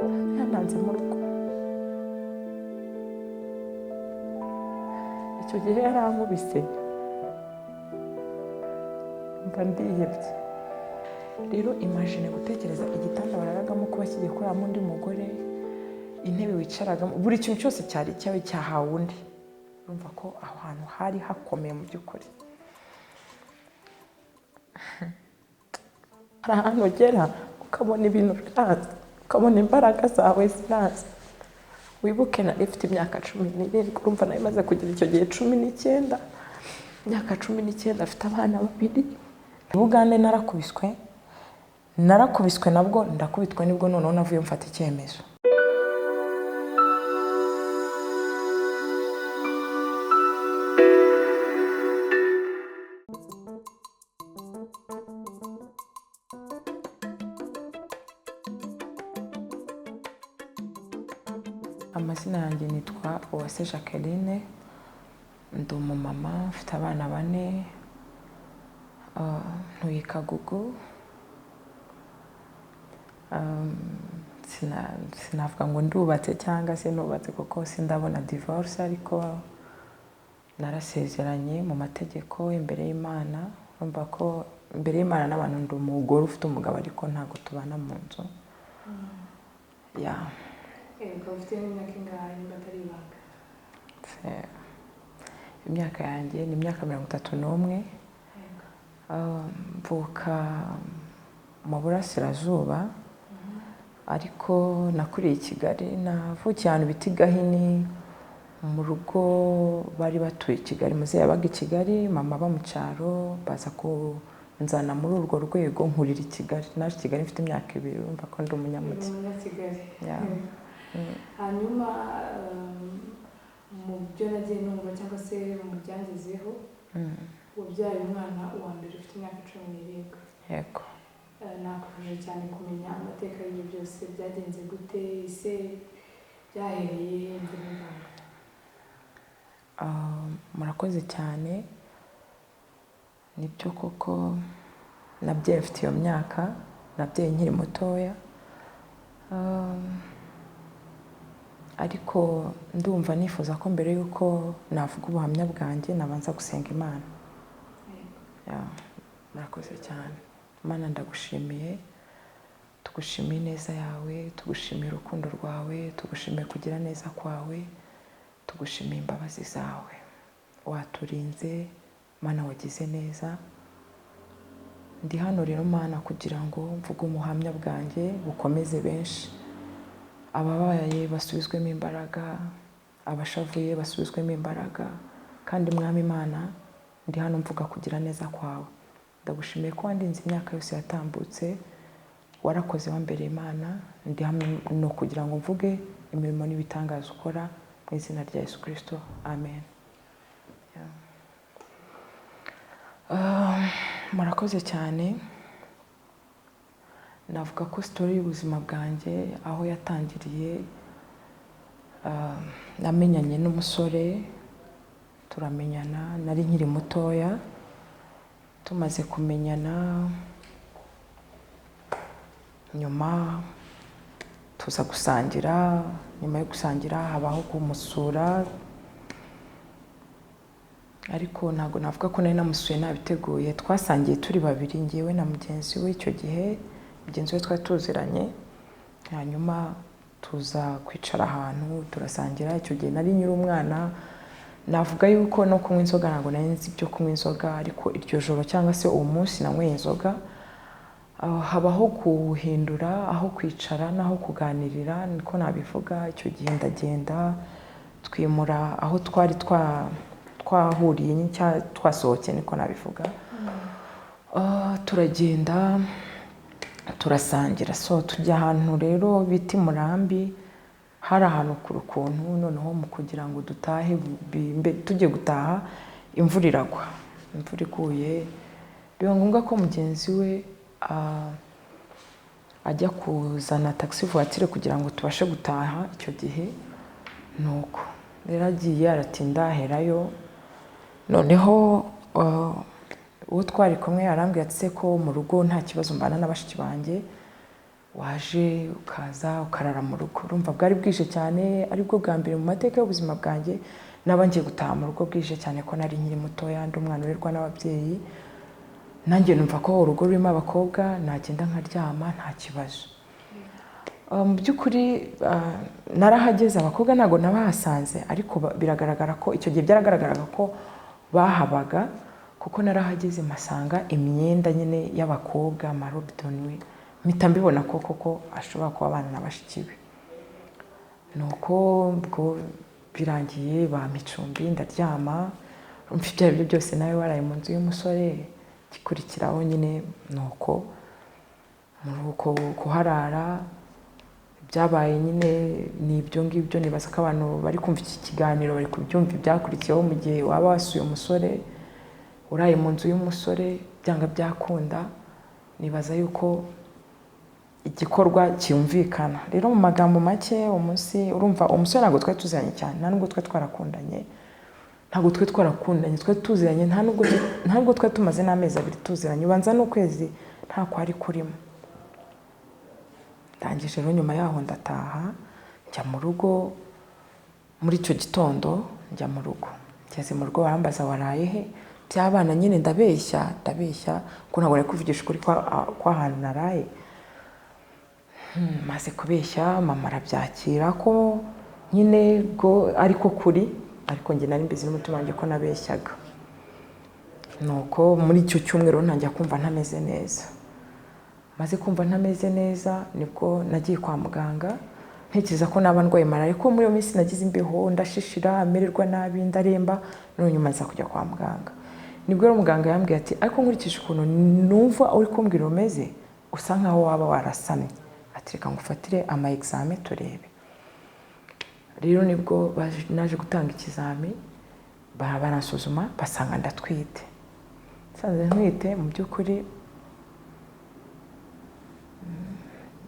Yantanze mu rugo. Icyo gihe yarankubise, mba ndihebye. Rero imagine gutekereza igitanda bararagamo kuba kigiye kuraramo undi mugore, intebe wicaragamo, buri kintu cyose cyari icyawe cyahawe undi. Urumva ko aho hantu hari hakomeye mu by'ukuri. Hari ahantu ugera ukabona ibintu biraza, ukabona imbaraga zawe ziraza. Wibuke nari mfite imyaka 17, urumva nari maze kugira icyo gihe 19, imyaka 19 afite abana babiri. Bugande narakubiswe, narakubiswe nabwo ndakubitwa, nibwo noneho navuye mfata icyemezo. Amazina yanjye nitwa Uwase Jacqueline, ndi umumama mfite abana 4, ntuye Kagugu. Sinavuga ngo ndubatse cyangwa se nubatse kuko sindabona divorce, ariko narasezeranye mu mategeko imbere y'Imana. Urumva ko imbere y'Imana n'abantu ndi umugore ufite umugabo, ariko ntabwo tubana mu nzu. Yeah. Ukaba ufite n'imyaka ingahe nimba atari ibanga? Imyaka yanjye ni imyaka 31. Mvuka mu Burasirazuba, ariko nakuriye i Kigali. Navukiye ahantu bita i Gahini, mu rugo bari batuye i Kigali. Muzehe yabaga i Kigali, mama aba mu cyaro, baza kunzana muri urwo rwego nkurira i Kigali. Naje i Kigali mfite imyaka 2, urumva ko ndi umunyamujyi. Umunyakigali. Yeah. Hanyuma mu byo nagiye numva cyangwa se mu byangezeho, wabyaye umwana wa mbere ufite imyaka 17. Yego. Nakwifuje cyane kumenya amateka y'ibyo byose, byagenze gute, ese byahereye imvura n'imvano? Murakoze cyane. Nibyo koko nabyaye mfite iyo myaka, nabyaye nkiri mutoya. Ariko ndumva nifuza ko mbere y'uko navuga ubuhamya bwanjye nabanza gusenga Imana. Murakoze cyane. Imana ndagushimiye, tugushimiye ineza yawe, tugushimiye urukundo rwawe, tugushimiye kugira neza kwawe, tugushimiye imbabazi zawe. Waturinze, Mana wagize neza. Ndi hano rero Mana kugira ngo mvuge ubuhamya bwanjye bukomeze benshi. Ababaye basubizwemo imbaraga, abashavuye basubizwemo imbaraga, kandi Mwami Imana ndi hano mvuga kugira neza kwawe. Ndagushimiye ko wandinze imyaka yose yatambutse, warakoze wambereye Imana. Ndi hano kugira ngo mvuge imirimo n'ibitangaza ukora mu izina rya Yesu Kristo, amen. Murakoze cyane. Navuga ko story y'ubuzima bwanjye aho yatangiriye, namenyanye n'umusore, turamenyana nari nkiri mutoya. Tumaze kumenyana nyuma tuza gusangira, nyuma yo gusangira habaho kumusura, ariko ntabwo navuga ko nari namusuye nabiteguye. Twasangiye turi babiri, njyewe na mugenzi we. Icyo gihe mugenzi we twari tuziranye, hanyuma tuza kwicara ahantu turasangira. Icyo gihe nari nkiri umwana, navuga yuko no kunywa inzoga ntabwo nari nzi ibyo kunywa inzoga, ariko iryo joro cyangwa se uwo munsi nanyweye inzoga. Habaho guhindura aho kwicara n'aho kuganirira, niko nabivuga. Icyo gihe ndagenda twimura aho twari twahuriye, twasohokeye, niko nabivuga. Turagenda turasangira, so tujya ahantu rero bita Murambi, hari ahantu kure ukuntu. Noneho mu kugira ngo dutahe, tugiye gutaha imvura iragwa. Imvura iguye biba ngombwa ko mugenzi we ajya kuzana taxi voiture kugira ngo tubashe gutaha icyo gihe. Nuko rero agiye aratinda aherayo. Noneho uwo twari kumwe arambwira ati se ko mu rugo nta kibazo mbana na bashiki banjye, Waje ukaza ukarara mu rugo. Urumva bwari bwije cyane, aribwo bwa mbere mu mateka y'ubuzima bwanjye naba ngiye gutaha mu rugo bwije cyane, ko nari nkiri mutoya, ndi umwana urerwa n'ababyeyi. Nanjye numva ko urugo rurimo abakobwa nagenda nkaryama nta kibazo. Mu by'ukuri narahageze, abakobwa ntabwo nabahasanze, ariko biragaragara ko icyo gihe byaragaragaraga ko bahabaga, kuko narahageze mpasanga imyenda nyine y'abakobwa, amarobidoni, mpita mbibona ko koko ashobora kuba abana na bashiki be. Nuko ubwo birangiye bampa icumbi ndaryama. Urumva ibyo ari byo byose nawe waraye mu nzu y'umusore, gikurikiraho nyine nuko muri uko kuharara byabaye nyine ni ibyo ngibyo. Nibaza ko abantu bari kumva iki kiganiro bari kubyumva ibyakurikiyeho mu gihe waba wasuye umusore, uraye mu nzu y'umusore, byanga byakunda, nibaza yuko igikorwa cyumvikana. Rero mu magambo make, umunsi urumva umusore ntabwo twari tuziranye cyane, nta nubwo twari twarakundanye, ntabwo twari twarakundanye, twari tuziranye, nta nubwo twari tumaze n'amezi 2 tuziranye, ubanza n'ukwezi nta kwari kurimo. Ndangije rero nyuma yaho ndataha njya mu rugo. Muri icyo gitondo njya mu rugo, ngeze mu rugo barambaza waraye he, by'abana nyine ndabeshya kuko ntabwo nari kuvugisha ukuri kw'ahantu naraye. Maze kubeshya mama arabyakira ko nyine bwo ariko kuri, ariko njye nari mbizi n'umutima wanjye ko nabeshyaga. Nuko muri icyo cyumweru ntangira kumva ntameze neza. Maze kumva ntameze neza nibwo nagiye kwa muganga, ntekereza ko naba ndwaye malariya, kuko muri iyo minsi nagize imbeho, ndashishira, amererwa nabi, ndaremba. None nyuma nza kujya kwa muganga, nibwo rero muganga yambwiye ati ariko nkurikije ukuntu numva uri kumbwira umeze, usa nkaho waba warasamye, ati reka ngufatire ama examen turebe. Rero nibwo naje gutanga ikizami, baransuzuma basanga ndatwite. Nsanze ntwite. Mu by'ukuri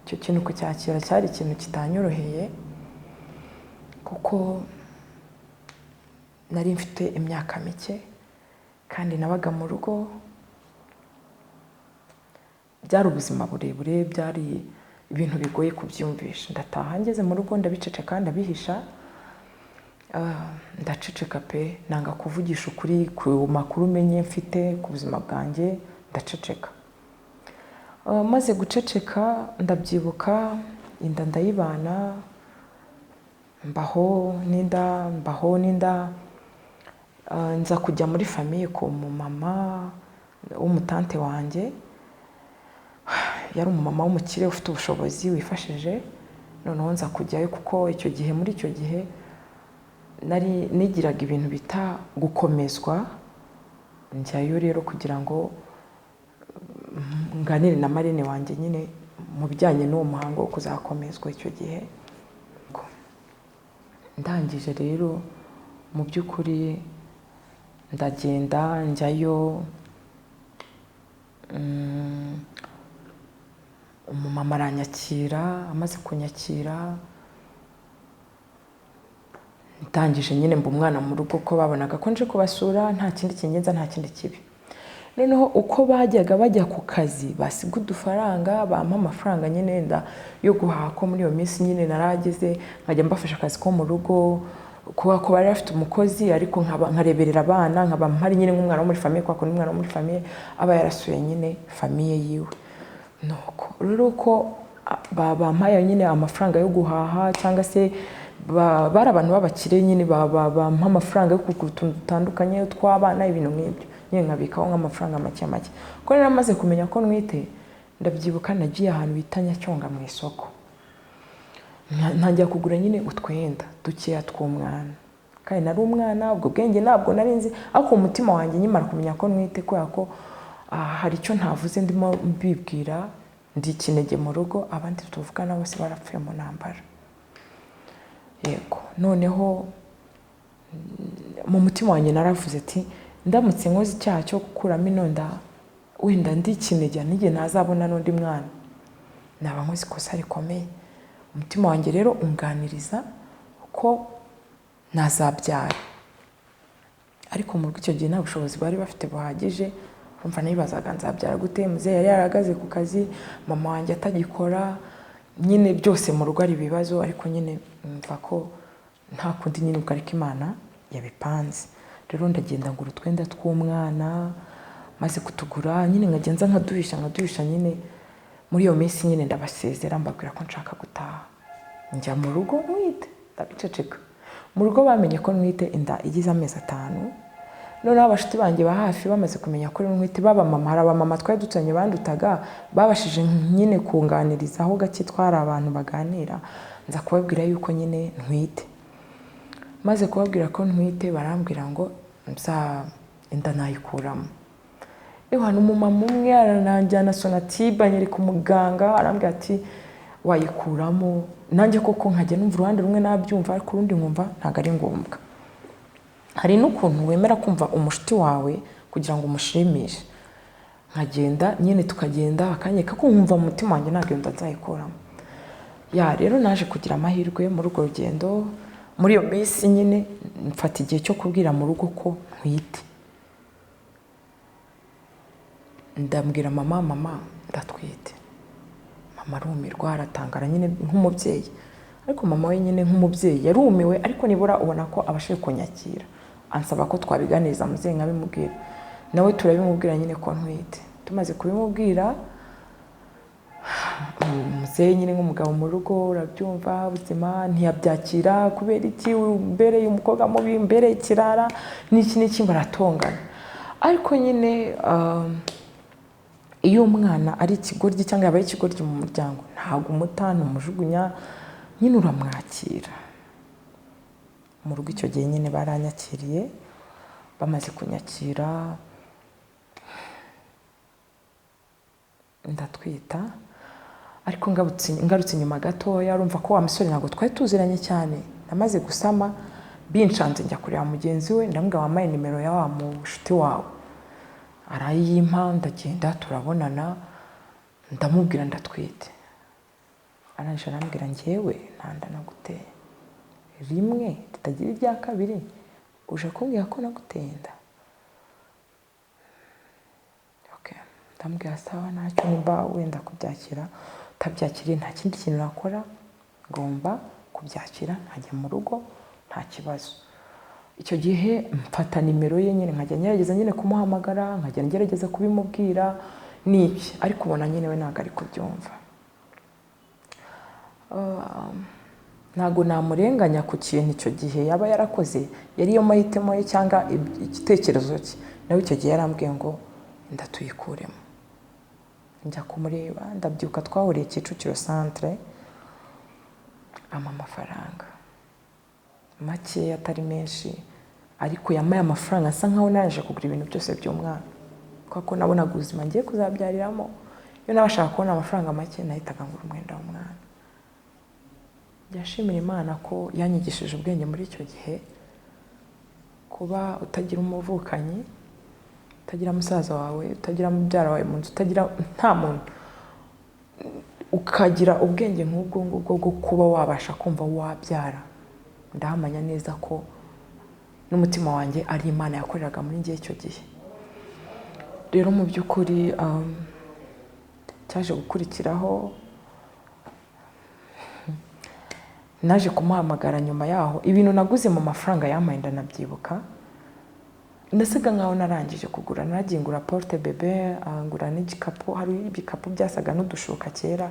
icyo kintu kucyakira cyari ikintu kitanyoroheye, kuko nari mfite imyaka mike kandi nabaga mu rugo. Byari ubuzima burebure, byari ibintu bigoye kubyumvisha. Ndataha ngeze mu rugo ndabiceceka, ndabihisha, ndaceceka pe, nanga kuvugisha ukuri ku makuru menye mfite ku buzima bwanjye, ndaceceka. Maze guceceka ndabyibuka, inda ndayibana, mbaho n'inda. Nza kujya muri famille ku mumama w'umutante wanjye, yari umumama w'umukire ufite ubushobozi wifashije. Noneho nza kujyayo kuko icyo gihe muri icyo gihe nari nigiraga ibintu bita gukomezwa. Njyayo rero kugira ngo nganire na marene wanjye nyine mu bijyanye n'uwo muhango wo kuzakomezwa icyo gihe. Ndangije rero mu by'ukuri ndagenda njyayo, umumama aranyakira. Amaze kunyakira ndangije nyine mba umwana mu rugo, ko babonaga ko nje kubasura nta kindi kingenza, nta kindi kibi. Noneho uko bajyaga bajya ku kazi basiga udufaranga, bampa amafaranga nyine nda yo guhaha, ko muri iyo minsi nyine narageze nkajya mbafasha akazi ko mu rugo, kuba ko bari bafite umukozi, ariko nkareberera abana, nkaba mpari nyine nk'umwana wo muri famille, kwa kundi umwana wo muri famille aba yarasuye nyine famille yiwe. Nuko rero ko bampaye nyine amafaranga yo guhaha, cyangwa se bari abantu b'abakire nyine bampa amafaranga yo kugura utuntu dutandukanye tw'abana, ibintu nk'ibyo nyine nkabikaho nk'amafaranga make make. Kuko rero amaze kumenya ko ntwite, ndabyibuka nagiye ahantu bita Nyacyonga mu isoko, ntangira kugura nyine utwenda dukeya tw'umwana. Kandi nari umwana, ubwo bwenge ntabwo nari nzi, ariko umutima wanjye nkimara kumenya ko ntwite, kubera ko hari icyo ntavuze ndimo mbibwira, ndi ikinege mu rugo, abandi tuvugana bose barapfuye mu ntambara. Yego, noneho mu mutima wanjye naravuze ati ndamutse nkoze icyaha cyo gukuramo inonda, wenda ndi ikinege n'igihe ntazabona n'undi mwana, naba nkoze ikosa rikomeye. Umutima wanjye rero unganiriza ko nazabyara, ariko mu rugo icyo gihe nta bushobozi bari bafite buhagije. Urumva nibazaga nzabyara gute, muzehe yari yarahagaze ku kazi, mama wanjye atagikora. Nyine byose mu rugo ari ibibazo, ariko nyine mva ko nta kundi nyine, ubwo ariko Imana yabipanze. Rero ndagenda ngura utwenda tw'umwana, maze kutugura nyine nkagenza nkaduhisha nkaduhisha nyine. Muri iyo minsi nyine ndabasezera, mbabwira ko nshaka gutaha, njya mu rugo ntwite, ndabiceceka. Mu rugo bamenye ko ntwite inda igize amezi 5. Noneho abashuti banjye ba hafi bamaze kumenya ko ntwite, baba mama, hari abamama twari duturanye bandutaga, babashije nyine kunganirizaho gake, twari abantu baganira, nza kubabwira yuko nyine ntwite. Maze kubabwira ko ntwite, barambwira ngo nza inda nayikuramo. Ewa, umumama umwe arananjyana Sonatube, anyereka umuganga, arambwira ati wayikuramo. Nanjye koko nkajya numva uruhande rumwe nabyumva, ariko urundi nkumva ntabwo ari ngombwa. Hari n'ukuntu wemera kumva umushuti wawe kugira ngo umushimishe. Nkagenda nyine tukagenda, akanyereka ko nkumva mu mutima wanjye ntabwo iyo nda nzayikuramo. Ya, rero naje kugira amahirwe muri urwo rugendo. Muri iyo minsi nyine mfata igihe cyo kubwira mu rugo ko ntwite. Ndambwira mama, mama ndatwite. Mama arumirwa, aratangara nyine nk'umubyeyi, ariko mama we nyine nk'umubyeyi yarumiwe, ariko nibura ubona ko abashije kunyakira. Ansaba ko twabiganiriza muzehe, nkabimubwira, nawe turabimubwira nyine ko ntwite. Tumaze kubimubwira, muzehe nyine nk'umugabo mu rugo, urabyumva, ubuzima ntiyabyakira. Kubera iki umbereye umukobwa mubi, umbereye ikirara, n'iki n'iki, baratongana. Ariko nyine iyo umwana ari ikigoryi cyangwa yabaye ikigoryi mu muryango, ntabwo umuta, ntumujugunya, nyine uramwakira. Mu rugo icyo gihe nyine baranyakiriye. Bamaze kunyakira ndatwita. Ariko ngarutse inyuma gatoya, urumva ko wa musore ntabwo twari tuziranye cyane. Namaze gusama binshanze, njya kureba mugenzi we, ndamubwira wampaye nimero ya wa mushuti wawe, arayimpa, ndagenda turabonana, ndamubwira ndatwite. Arangije arambwira njyewe nta nda naguteye, rimwe ritagira irya kabiri, uje kumbwira ko naguteye inda. Okay. Ndamubwira sawa, ntacyo, nimba wenda kubyakira utabyakiriye nta kindi kintu nakora, ngomba kubyakira, nkajya mu rugo nta kibazo. Icyo gihe mfata nimero ye nyine, nkajya ngerageza nyine kumuhamagara, nkajya ngerageza kubimubwira n'iki, ariko ubona nyine we ntabwo ari kubyumva. Ntabwo namurenganya ku kintu icyo gihe yaba yarakoze, yari yo mahitamo ye cyangwa igitekerezo cye. Nawe icyo gihe yarambwiye ngo inda tuyikuremo. Njya kumureba, ndabyuka, twahuriye Kicukiro centre, ampa amafaranga make atari menshi, ariko yampaye amafaranga asa nkaho naje kugura ibintu byose by'umwana, kuko nabonaga ubuzima ngiye kuzabyariramo. Iyo nabashaka kubona amafaranga make nahitaga ngura umwenda w'umwana. Ndashimira Imana ko yanyigishije ubwenge muri icyo gihe, kuba utagira umuvukanyi, utagira musaza wawe, utagira mubyara wawe mu nzu, utagira nta muntu, ukagira ubwenge nk'ubwo ngubwo bwo kuba wabasha kumva wabyara. Ndahamanya neza ko n'umutima wanjye ari Imana yakoreraga muri njye icyo gihe. Rero mu by'ukuri cyaje gukurikiraho, naje kumuhamagara nyuma yaho, ibintu naguze mu mafaranga yampaye ndanabyibuka. Nasaga nkaho narangije kugura, naragiye ngura porte bebe, ngura n'igikapu, hari ibikapu byasaga n'udushuka kera,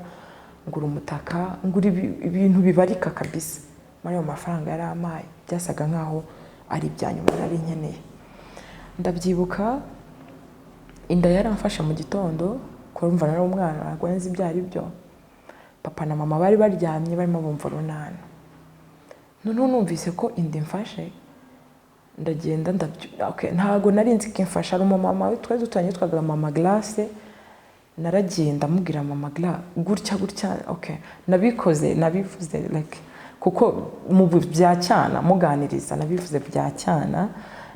ngura umutaka, ngura ibintu bibarika kabisa. Muri ayo mafaranga yari amaye byasaga nkaho ari ibya nyuma nari nkeneye. Ndabyibuka inda yaramfashe mu gitondo, kurumva nari umwana ntabwo nzi ibyo ari byo. Papa na mama bari baryamye barimo bumva urunana. Noneho numvise ko inda imfashe, ndagenda okay, ntabwo nari nzi ko imfashe. Ari umumama we twari duturanye yitwaga Mama Grace, naragiye ndamubwira Mama Grace gutya gutya, okay, nabikoze nabivuze like kuko mu bya cyana muganiriza nabivuze bya cyana.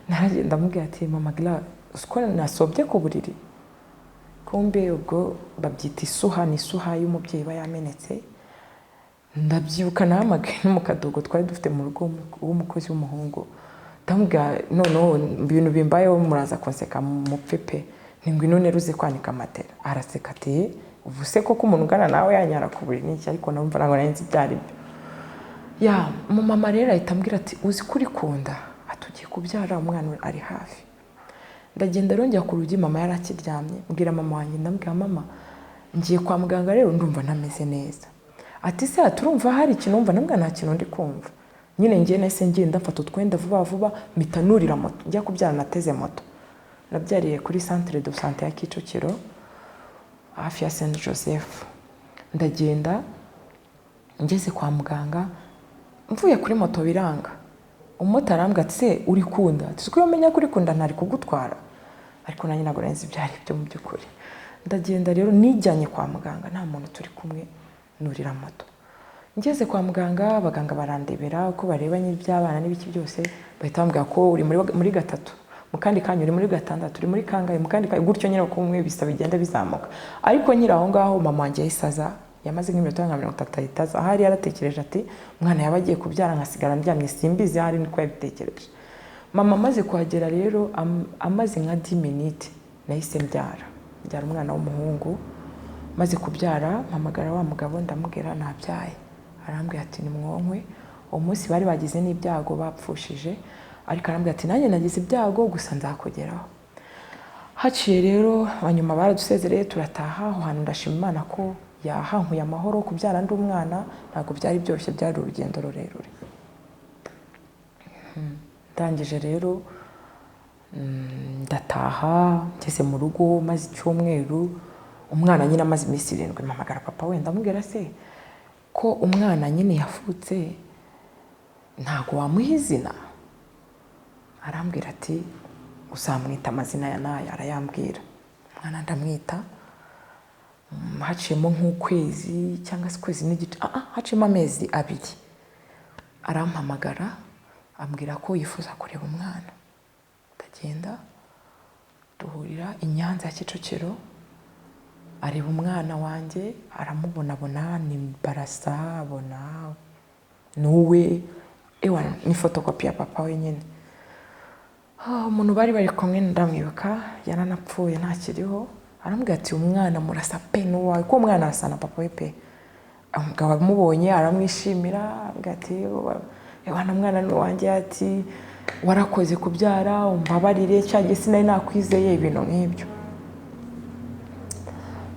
Naragiye ndamubwira ati Mama Grace uko nasobye ku buriri, kumbe ubwo babyita isuha, ni isuha y'umubyeyi iba yamenetse. Ndabyibuka nahamagaye no mu kadogo twari dufite mu rugo w'umukozi w'umuhungu, ndamubwira noneho ibintu bimbayeho muraza kunseka mupfe pe, ni ngwino neruze kwanika matera. Araseka ati Ubu se koko umuntu ungana nawe yanyara ku buriri n'iki? Ariko numva ntabwo nari nzi ibyo ari byo. Ya umumama rero ahita ambwira ati uzi ko uri kunda, ati ugiye kubyara umwana ari hafi. Ndagenda rero njya ku rugi, mama yari akiryamye, mbwira mama wanjye, ndamubwira mama ngiye kwa muganga rero ndumva ntameze neza. Ati se turumva hari ikintu wumva? Ndamubwira nta kintu ndi kumva. Nyine ngiye nahise ngenda mfata utwenda vuba vuba mpita nurira moto njya kubyara, nateze moto. Nabyariye kuri centre de santé ya Kicukiro hafi ya Saint Joseph. Ndagenda ngeze kwa muganga mvuye kuri moto biranga, umumotari arambwira ati se uri kunda? Ati ko iyo menya ko uri kunda ntari kugutwara. Ariko nanjye ntabwo nari nzi ibyo ari byo mu by'ukuri. Ndagenda rero nijyanye kwa muganga nta muntu turi kumwe, nurira moto. Ngeze kwa muganga abaganga barandebera uko bareba iby'abana n'ibiki byose, bahita bambwira ko uri muri gatatu, mu kandi kanya uri muri gatandatu, uri muri kangahe, mu kandi kanya gutyo nyine, uko umwe bisa bigenda bizamuka. Ariko nkiri aho ngaho mama wanjye yahise aza, yamaze nk'iminota nka 30 ahita aza. Ahari yaratekereje ati umwana yaba agiye kubyara nkasigara ndyamye, simbizi ahari niko yabitekereje. Mama amaze kuhagera rero amaze nka 10 minutes nahise mbyara, mbyara umwana w'umuhungu. Maze kubyara mpamagara wa mugabo ndamubwira nabyaye, arambwira ati nimwonkwe. Uwo munsi bari bagize n'ibyago bapfushije, ariko arambwira ati nanjye nagize ibyago gusa nzakugeraho. Haciye rero hanyuma baradusezereye turataha. Aho hantu ndashima Imana ko yahankuye amahoro. Kubyara ndi umwana ntabwo byari byoroshye, byari urugendo rurerure. Ndangije rero ndataha, ngeze mu rugo maze icyumweru, umwana nyine amaze iminsi 7, mpamagara papa we ndamubwira se ko umwana nyine yavutse ntabwo wamuha izina? Arambwira ati uzamwita amazina ya naya, arayambwira. Umwana ndamwita. Haciyemo nk'ukwezi cyangwa se ukwezi n'igice, haciyemo amezi 2, arampamagara ambwira ko yifuza kureba umwana. Ndagenda duhurira i Nyanza ya Kicukiro, areba umwana wanjye aramubonabona, ni barasa, abona nuwe, ewa ni fotokopi ya papa wenyine. Umuntu bari bari kumwe ndamwibuka, yaranapfuye ntakiriho. Arambwira ati umwana murasa pe n'uwawe, ko umwana arasa na papa we pe. Umugabo amubonye aramwishimira, arambwira ati ewa na mwana ni uwanjye, ati warakoze kubyara, umbabarire cya gihe sinari nakwizeye, ibintu nk'ibyo.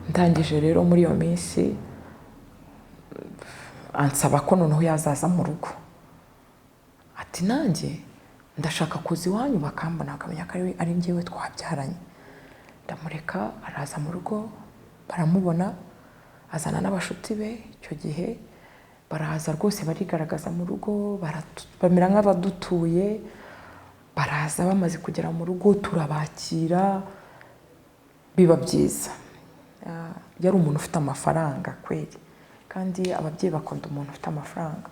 Ndangije rero muri iyo minsi ansaba ko noneho yazaza mu rugo, ati nanjye ndashaka kuza iwanyu bakambona bakamenya ko ari njyewe twabyaranye. Ndamureka araza mu rugo baramubona, azana n'abashuti be. Icyo gihe baraza rwose barigaragaza mu rugo, bamera nk'abadutuye. Baraza bamaze kugera mu rugo turabakira, biba byiza. Yari umuntu ufite amafaranga kweri, kandi ababyeyi bakunda umuntu ufite amafaranga.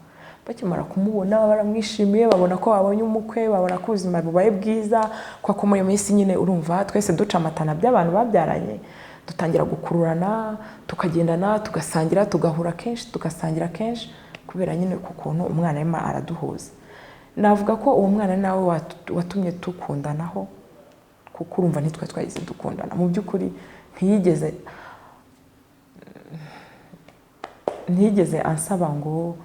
Bakimara kumubona baramwishimiye, babona ko babonye umukwe, babona ko ubuzima bubaye bwiza. Kuko muri iyo minsi nyine urumva twese duca amatana by'abantu babyaranye, dutangira gukururana, tukagendana, tugasangira, tugahura kenshi, tugasangira kenshi, kubera nyine ku kuntu umwana arimo araduhuza. Navuga ko uwo mwana nawe watumye tukundanaho, kuko urumva ntitwe twagize dukundana mu by'ukuri. Ntiyigeze ansaba ngo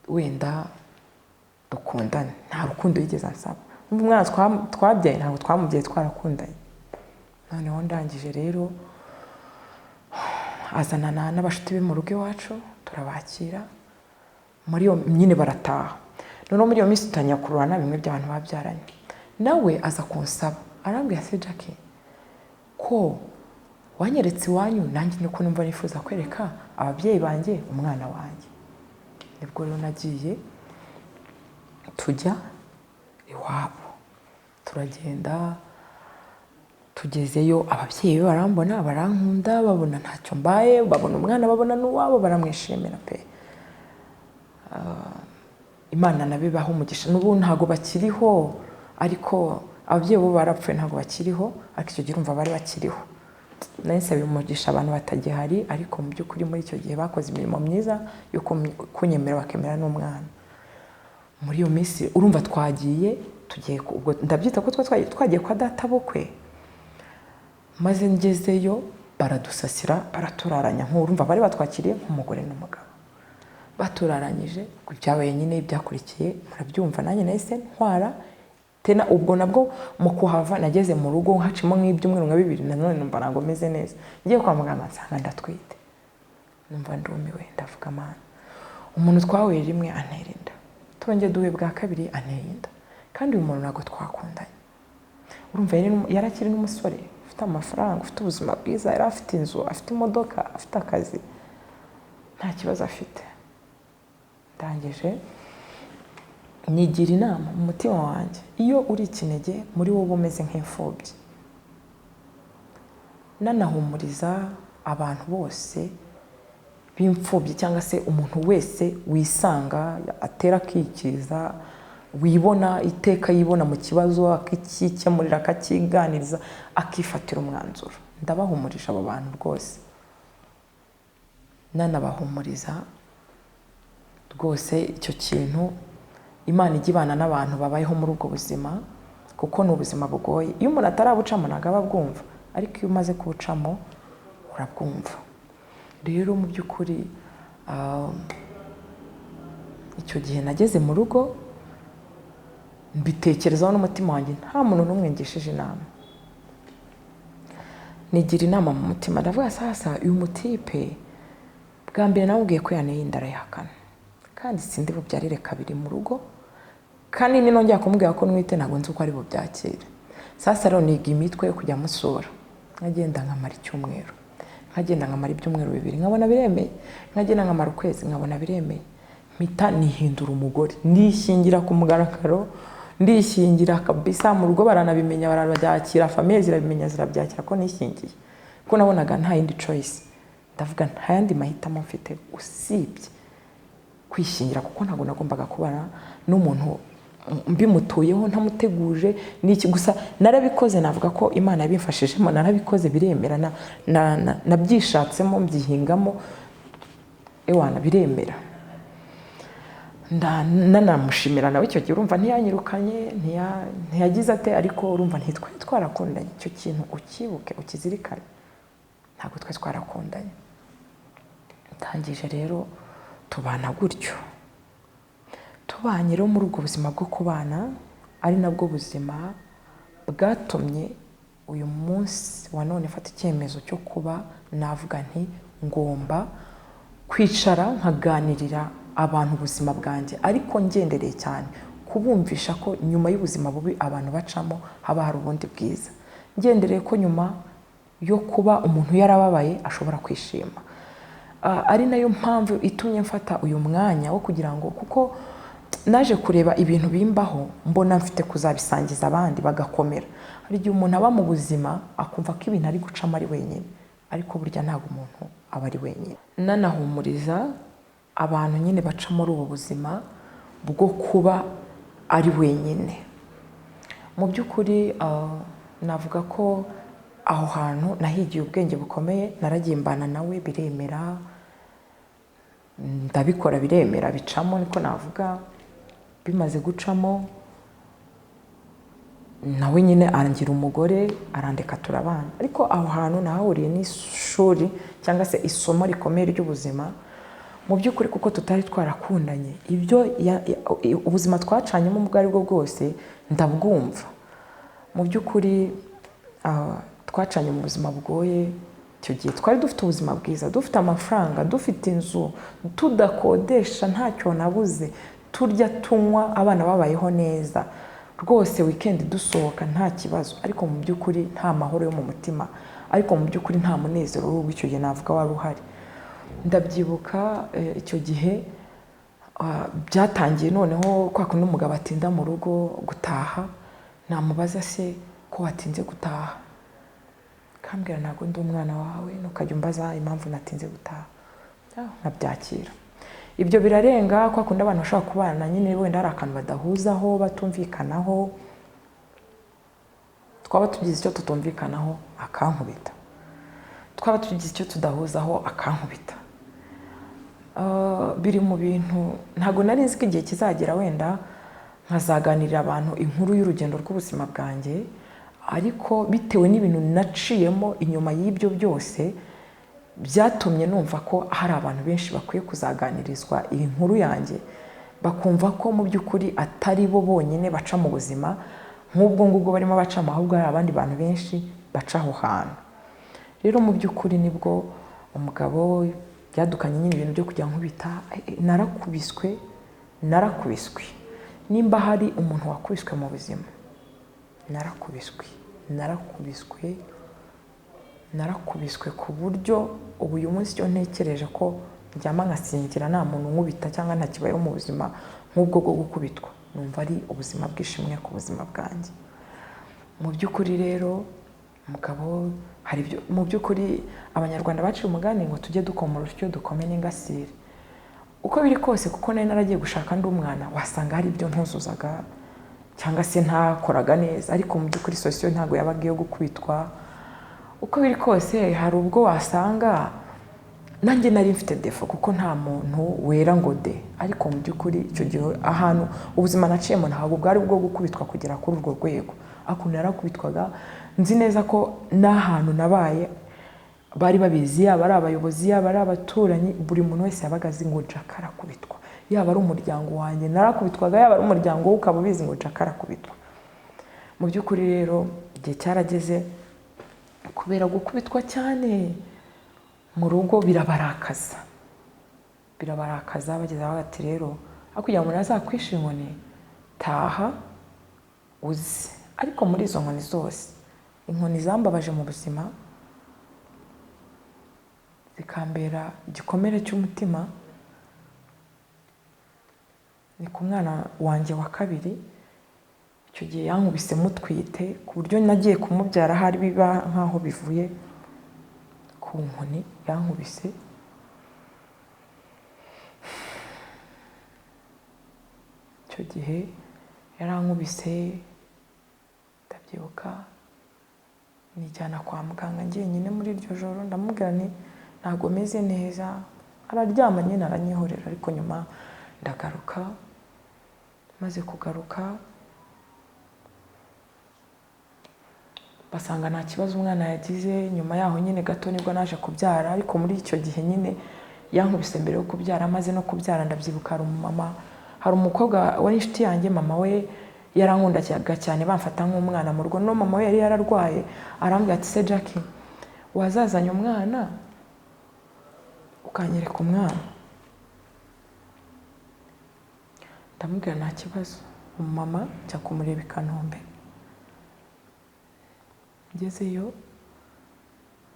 wenda dukundane, nta rukundo yigeze ansaba. Umwana twabyaye ntabwo twamubyaye twarakundanye. Noneho ndangije rero azanana n'abashuti be mu rugo iwacu turabakira, muri iyo nyine barataha. Noneho muri iyo minsi dutangira kururana bimwe by'abantu babyaranye. Nawe aza kunsaba, arambwira se Jackie ko wanyeretse iwanyu, nanjye niko numva nifuza kwereka ababyeyi banjye umwana wanjye. Nibwo rero nagiye tujya iwabo, turagenda tugezeyo ababyeyi be barambona, barankunda, babona ntacyo mbaye, babona umwana, babona n'uwabo, baramwishimira pe. Imana nabibaho umugisha. N'ubu ntago bakiriho, ariko ababyeyi bo barapfuye ntago bakiriho, ariko icyo gihe urumva bari bakiriho. Nari nsabye umugisha abantu batagihari, ariko mu by'ukuri muri icyo gihe bakoze imirimo myiza yo kunyemera bakemera n'umwana. Muri iyo minsi urumva twagiye tugiye ubwo ndabyita ko twagiye kwa data bukwe. Maze ngezeyo Baradusasira, baraturaranya, nk'urumva bari batwakiriye nk'umugore n'umugabo. Baturaranyije, byabaye nyine byakurikiye murabyumva. Nanjye nahise ntwara tena. Ubwo nabwo mu kuhava nageze mu rugo hacimo nk'ibyumweru nka 2, nanone numva ntabwo meze neza. Ngiye kwa muganga nsanga ndatwite, numva ndumiwe, ndavuga Mana, umuntu twahuye rimwe antera inda, turongeye duhuye bwa kabiri antera inda, kandi uyu muntu ntabwo twakundanye. Urumva yari akiri n'umusore ufite amafaranga, ufite ubuzima bwiza, yari afite inzu, afite imodoka, afite akazi, nta kibazo afite. Ndangije nigira inama mu mutima wanjye, iyo uri ikinege muri wowe umeze nk'imfubyi. Nanahumuriza abantu bose b'imfubyi cyangwa se umuntu wese wisanga atera akikiza, wibona iteka yibona mu kibazo akikemurira, akakiganiriza, akifatira umwanzuro. Ndabahumurisha abo bantu rwose, nanabahumuriza rwose icyo kintu. Imana ijya ibana n'abantu babayeho muri ubwo buzima, kuko ni ubuzima bugoye. Iyo umuntu atarabucamo ntabwo aba abwumva, ariko iyo umaze kubucamo urabwumva. Rero mu by'ukuri icyo gihe nageze mu rugo mbitekerezaho n'umutima wanjye, nta muntu n'umwe ngishije inama. Nigira inama mu mutima, ndavuga sasa uyu mutipe bwa mbere namubwiye ko yanteye inda arayihakana, kandi sindi bubyarire kabiri mu rugo, kandi ninongera kumubwira ko nwite ntabwo nzi uko ari bubyakire. Sasa rero niga imitwe yo kujya musura, nkagenda nkamara icyumweru, nkagenda nkamara ibyumweru 2, nkabona biremeye, nkagenda nkamara ukwezi, nkabona biremeye. Mpita nihindura umugore, nishingira ku mugaragaro, ndishingira kabisa mu rugo, baranabimenya, barabyakira, famille zirabimenya, zirabyakira ko nishingiye, kuko nabonaga nta yindi choice. Ndavuga nta yandi mahitamo mfite usibye kwishingira, kuko ntabwo nagombaga kubana n'umuntu mbimutuyeho ntamuteguje n'iki. Gusa narabikoze, navuga ko Imana yabimfashijemo, narabikoze biremera, nabyishatsemo, mbyihingamo, ewana biremera. Nanamushimira nawe icyo gihe, urumva ntiyanyirukanye, ntiyagize ate, ariko urumva ntitwari twarakundanye. Icyo kintu ukibuke, ukizirikane, ntabwo twari twarakundanye. Ndangije rero tubana gutyo, tubanye rero muri ubwo buzima bwo kubana, ari nabwo buzima bwatumye uyu munsi wa none mfata icyemezo cyo kuba navuga nti ngomba kwicara nkaganirira abantu ubuzima bwanjye, ariko ngendereye cyane kubumvisha ko nyuma y'ubuzima bubi abantu bacamo haba hari ubundi bwiza. Ngendereye ko nyuma yo kuba umuntu yarababaye ashobora kwishima. Ari nayo mpamvu itumye mfata uyu mwanya wo kugira ngo, kuko naje kureba ibintu bimbaho mbona mfite kuzabisangiza abandi bagakomera. Hari igihe umuntu aba mu buzima akumva ko ibintu ari gucamo ari wenyine, ariko burya ntabwo umuntu aba ari wenyine. Nanahumuriza abantu nyine baca muri ubu buzima bwo kuba ari wenyine. Mu by'ukuri navuga ko aho hantu nahigiye ubwenge bukomeye, naragiye mbana nawe biremera, ndabikora biremera, bicamo, niko navuga. Bimaze gucamo nawe nyine arangira umugore, arandeka turabana. Ariko aho hantu nahahuriye n'ishuri cyangwa se isomo rikomeye ry'ubuzima mu by'ukuri, kuko tutari twarakundanye, ibyo ubuzima twacanyemo ubwo ari bwo bwose ndabwumva. Mu by'ukuri twacanye mu buzima bugoye. Icyo gihe twari dufite ubuzima bwiza, dufite amafaranga, dufite inzu, tudakodesha, ntacyo nabuze, turya tunywa, abana babayeho neza rwose, weekend dusohoka nta kibazo, ariko mu by'ukuri nta mahoro yo mu mutima, ariko mu by'ukuri nta munezero w'ubu icyo gihe navuga wari uhari. Ndabyibuka icyo gihe byatangiye noneho kwa kundi umugabo atinda mu rugo gutaha, namubaza se ko watinze gutaha, kambwira ntabwo ndi umwana wawe, ntukajya umbaza impamvu natinze gutaha. Nkabyakira. Ibyo birarenga, kwa kundi abantu bashobora kubana nyine wenda hari akantu badahuzaho, batumvikanaho, twaba tugize icyo tutumvikanaho akankubita, twaba tugize icyo tudahuzaho akankubita. Biri mu bintu ntabwo nari nzi ko igihe kizagera wenda nkazaganirira abantu inkuru y'urugendo rw'ubuzima bwanjye, Ariko bitewe n'ibintu naciyemo inyuma y'ibyo byose, byatumye numva ko hari abantu benshi bakwiye kuzaganirizwa iyi nkuru yanjye, bakumva ko mu by'ukuri atari bo bonyine baca mu buzima nk'ubwo ngubwo barimo bacamo, ahubwo hari abandi bantu benshi baca aho hantu. Rero mu by'ukuri nibwo umugabo byadukanye nyine ibintu byo kujya nkubita, narakubiswe. Nimba hari umuntu wakubiswe mu buzima, narakubiswe ku buryo ubu uyu munsi iyo ntekereje ko ndyama nkasinzira nta muntu unkubita cyangwa ntakibayeho mu buzima nk'ubwo bwo gukubitwa, numva ari ubuzima bw'ishimwe ku buzima bwanjye. Mu by'ukuri rero umugabo hari ibyo, mu by'ukuri Abanyarwanda baciye umugani ngo tujye dukoma urusyo dukome n'ingasire. Uko biri kose, kuko nari naragiye gushaka ndi umwana, wasanga hari ibyo ntuzuzaga cyangwa se ntakoraga neza, ariko mu by'ukuri sosiyo ntabwo yabaga iyo gukubitwa. Uko biri kose hari ubwo wasanga nanjye nari mfite defo, kuko nta muntu wera ngo de, ariko mu by'ukuri icyo gihe ahantu ubuzima naciyemo ntabwo bwari bwo gukubitwa kugera kuri urwo rwego, ariko narakubitwaga. Nzi neza ko n'ahantu nabaye bari babizi, yaba ari abayobozi, yaba ari abaturanyi, buri muntu wese yabaga azi ngo Jack arakubitwa. Yaba ari umuryango wanjye narakubitwaga, yaba ari umuryango we ukaba ubizi ngo Jack arakubitwa. Mu by'ukuri rero igihe cyarageze, kubera gukubitwa cyane mu rugo birabarakaza, bageze aho bati rero aho kugira ngo umuntu azakwishe inkoni, taha uze. Ariko muri izo nkoni zose, inkoni zambabaje mu buzima zikambera igikomere cy'umutima, ni ku mwana wanjye wa kabiri. Icyo gihe yankubise mutwite, ku buryo nagiye kumubyara hari biba nkaho bivuye ku nkoni yankubise. Icyo gihe yarankubise, ndabyibuka, nijyana kwa muganga njyenyine muri iryo joro, ndamubwira nti ntabwo meze neza. Araryama nyine aranyihorera, ariko nyuma ndagaruka. Maze kugaruka basanga nta kibazo umwana yagize. Nyuma yaho nyine gato nibwo naje kubyara, ariko muri icyo gihe nyine yankubise mbere yo kubyara. Maze no kubyara ndabyibuka, hari umumama, hari umukobwa wari inshuti yanjye, mama we yarankundaga cyane, bamfata nk'umwana mu rugo. No mama we yari yararwaye, arambwira ati se Jackie, wazazanye umwana ukanyereka umwana? Ndamubwira nta kibazo. Umumama njya kumureba i Kanombe. Ngezeyo,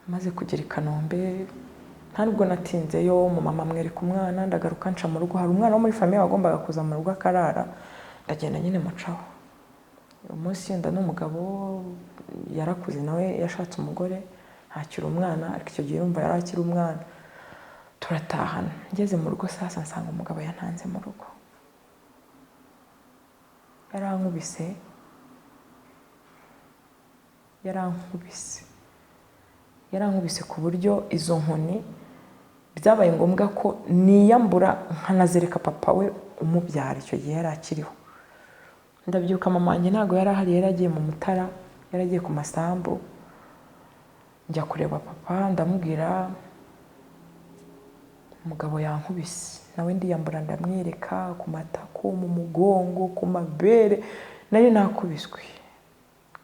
maze kugera i Kanombe, nta nubwo natinzeyo, umumama amwereka umwana, ndagaruka nca mu rugo. Hari umwana wo muri famiye wagombaga kuza mu rugo akarara, ndagenda nyine mucaho. Uyu munsi yenda n'umugabo yarakuze, nawe yashatse umugore, ntakiri umwana, ariko icyo gihe yumva yari akiri umwana. Turatahana. Ngeze mu rugo sasa nsanga umugabo yantanze mu rugo. Yarankubise ku buryo izo nkoni byabaye ngombwa ko niyambura nkanazereka papa we umubyara, icyo gihe yari akiriho. Ndabyuka, mama wanjye ntabwo yari ahari, yari agiye mu Mutara, yari agiye ku masambu. Njya kureba papa, ndamubwira umugabo yankubise, nawe ndiyambura ndamwereka ku matako, mu mugongo, ku mabere, nari nakubiswe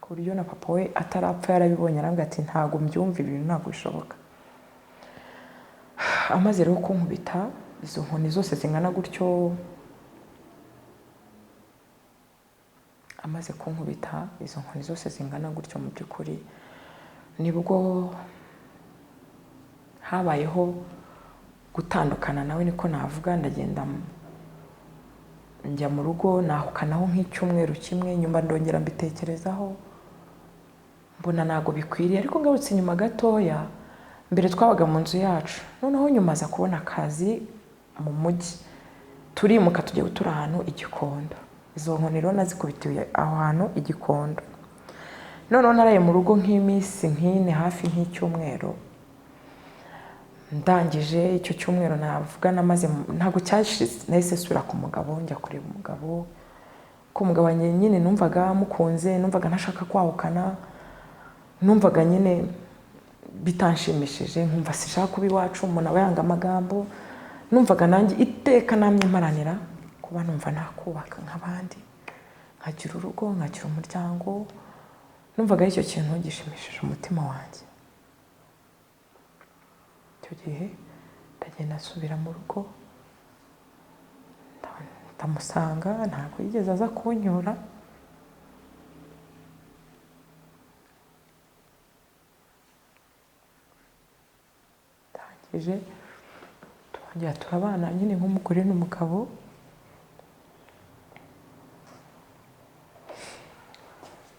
ku buryo na papa we atarapfa yarabibonye, arambwira ati ntabwo mbyumva, ibintu ntabwo bishoboka. Amaze rero kunkubita izo nkoni zose zingana gutyo, mu by'ukuri nibwo habayeho gutandukana nawe, niko navuga. Ndagenda njya mu rugo, nahukanaho nk'icyumweru kimwe, nyuma ndongera mbitekerezaho, mbona ntago bikwiriye. Ariko ngarutse inyuma gatoya, mbere twabaga mu nzu yacu, noneho nyuma aza kubona akazi mu mujyi, turimuka tujya gutura ahantu i Gikondo. Izo nkoni rero nazikubitiye aho hantu i Gikondo. Noneho naraye mu rugo nk'iminsi nk'ine, hafi nk'icyumweru. Ndangije icyo cyumweru navuga namaze, ntabwo cyashize, nahise nsubira ku mugabo, njya kureba umugabo. Ko umugabo wanjye nyine numvaga mukunze, numvaga ntashaka kwahukana. Numvaga nyine bitanshimishije, nkumva sishaka kuba iwacu, umuntu aba yanga amagambo. Numvaga nanjye iteka namye mparanira kuba numva nakubaka nk'abandi, nkagira urugo, nkagira umuryango. Numvaga icyo kintu gishimishije umutima wanjye. Icyo gihe ndagenda nsubira mu rugo, ndamusanga, ntabwo yigeze aza kunyura. Ndangije turongera turabana nyine nk'umugore n'umugabo.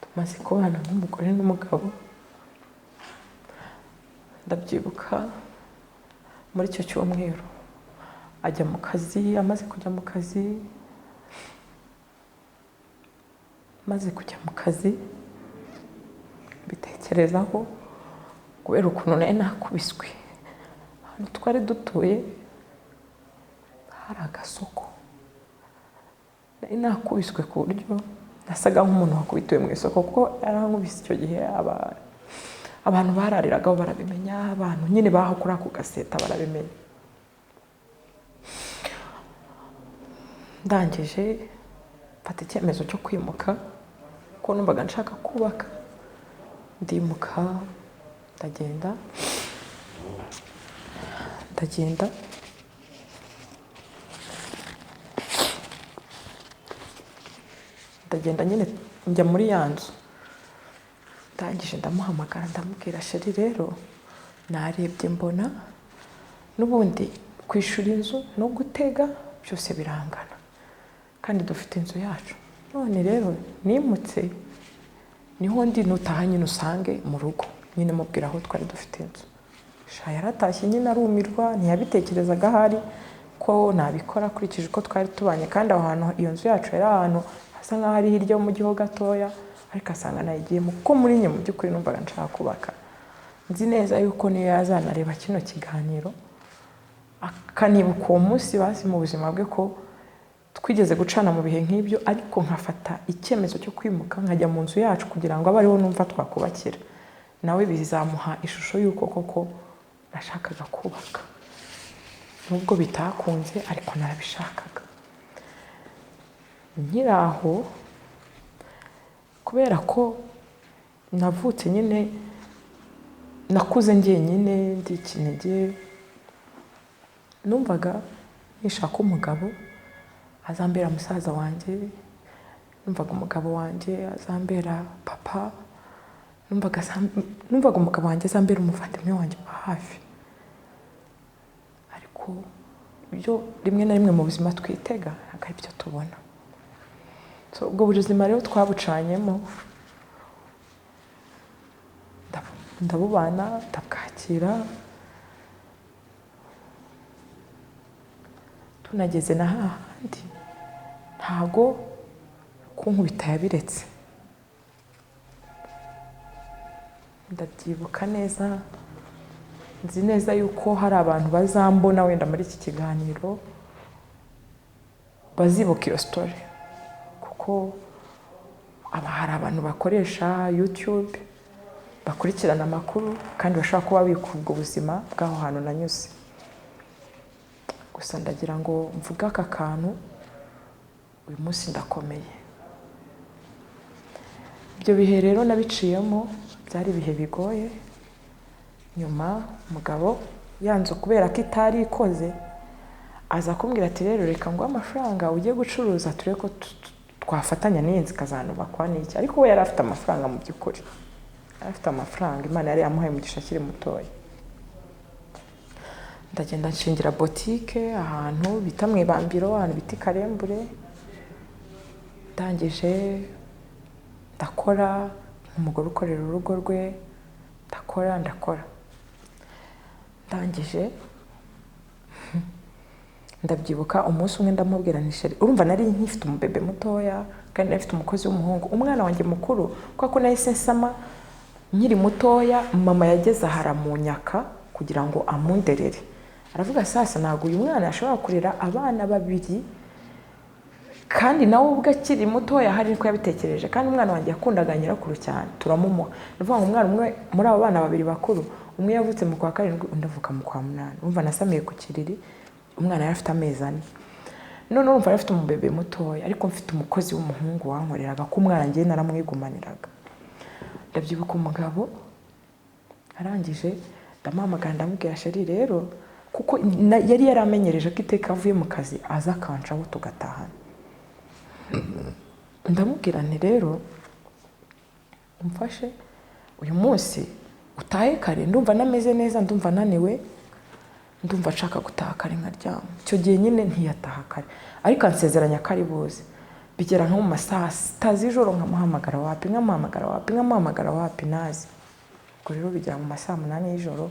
Tumaze kubana nk'umugore n'umugabo, ndabyibuka muri icyo cyumweru ajya mu kazi. Amaze kujya mu kazi, bitekerezaho kubera ukuntu nari nakubiswe. Ahantu twari dutuye hari agasoko, nari nakubiswe ku buryo nasaga nk'umuntu wakubitiwe mu isoko, kuko yarankubise icyo gihe. Abantu barariragaho barabimenya, abantu nyine baho kuri ako gaseta barabimenya. Ndangije mfata icyemezo cyo kwimuka, kuko numvaga nshaka kubaka. Ndimuka ndagenda ndagenda nyine njya muri ya nzu. Ndangije ndamuhamagara, ndamubwira sheri rero narebye mbona n'ubundi kwishyura inzu no gutega byose birangana, kandi dufite inzu yacu. None rero nimutse niho ndi, nutaha nyine usange mu rugo. Nyine mubwira aho twari dufite inzu. Sha yaratashye nyine arumirwa, ntiyabitekerezaga ahari ko nabikora akurikije uko twari tubanye, kandi aho hantu iyo nzu yacu yari ahantu hasa nk'aho ari hirya y'umujyi ho gatoya, ariko asanga nayigiyemo kuko muri njye mu by'ukuri numvaga nshaka kubaka. Nzi neza yuko niyo yazanareba kino kiganiro akanibuka uwo munsi basi mu buzima bwe ko twigeze gucana mu bihe nk'ibyo, ariko nkafata icyemezo cyo kwimuka nkajya mu nzu yacu kugira ngo abe ariho numva twakubakira. Nawe bizamuha ishusho y'uko koko nashakaga kubaka, nubwo bitakunze ariko narabishakaga. Nkiri aho, kubera ko navutse nyine nakuze njyenyine ndi ikinege, numvaga nishaka umugabo azambera musaza wanjye, numvaga umugabo wanjye azambera papa, numvaga umugabo wanjye azambera umuvandimwe wanjye wa hafi. Ariko ibyo rimwe na rimwe mu buzima twitega ntabwo ari byo tubona. So ubwo buzima rero twabucanyemo, ndabubana, ndabwakira. Tunageze na hahandi ntago kunkubita yabiretse. Ndabyibuka neza, nzi neza yuko hari abantu bazambona wenda muri iki kiganiro bazibuka iyo story, kuko hari abantu bakoresha YouTube bakurikirana amakuru kandi bashobora kuba bika ubwo buzima bw'aho hantu nanyuze. Gusa ndagira ngo mvuge aka kantu, uyu munsi ndakomeye. Ibyo bihe rero nabiciyemo byari ibihe bigoye. Nyuma umugabo yanze kubera ko itari ikoze, aza kumbwira ati rero reka nguhe amafaranga ujye gucuruza turebe ko twafatanya n'iyi nzu ikazanubakwa n'iki. Ariko we yari afite amafaranga mu by'ukuri, yari afite amafaranga, Imana yari yamuhaye umugisha akiri mutoya. Ndagenda nshingira botike ahantu bita mu Ibambiro, ahantu bita i Karembure. Ndangije ndakora nk'umugore ukorera urugo rwe, ndakora. Ndangije ndabyibuka umunsi umwe ndamubwira nti sheri, urumva nari nkifite umubebe mutoya kandi nari mfite umukozi w'umuhungu, umwana wanjye mukuru, kubera ko nahise nsama nkiri mutoya, mama yageze aha aramunyaka kugira ngo amunderere. Aravuga sasa ntabwo uyu mwana ashobora kurera abana babiri Kandi nawe ubwo akiri mutoya hari niko yabitekereje. Kandi umwana wanjye yakundaga nyirakuru cyane, turamumuha. Ni ukuvuga ngo umwana umwe muri abo bana babiri bakuru, umwe yavutse mu kwa 7, undi avuka mu kwa 8. Urumva nasamiye ku kiriri, umwana yari afite amezi 4. None urumva yari afite umubebe mutoya, ariko mfite umukozi w'umuhungu wankoreraga, ko umwana njye naramwigumaniraga. Ndabyibuka umugabo arangije ndamuhamagara ndamubwira sheri rero, kuko yari yaramenyereje ko iteka avuye mu kazi aza akancaho tugatahana. Ndamubwira nti rero umfashe uyu munsi utahe kare, ndumva nameze neza, ndumva naniwe, ndumva nshaka gutaha kare nkaryama. Icyo gihe nyine ntiyataha kare, ariko ansezeranya ko ari buze. Bigera nko mu masaha 6 z'ijoro nkamuhamagara wapi, nkamuhamagara wapi, nkamuhamagara wapi, nazi. Ubwo rero bigera mu masaha 8 y'ijoro,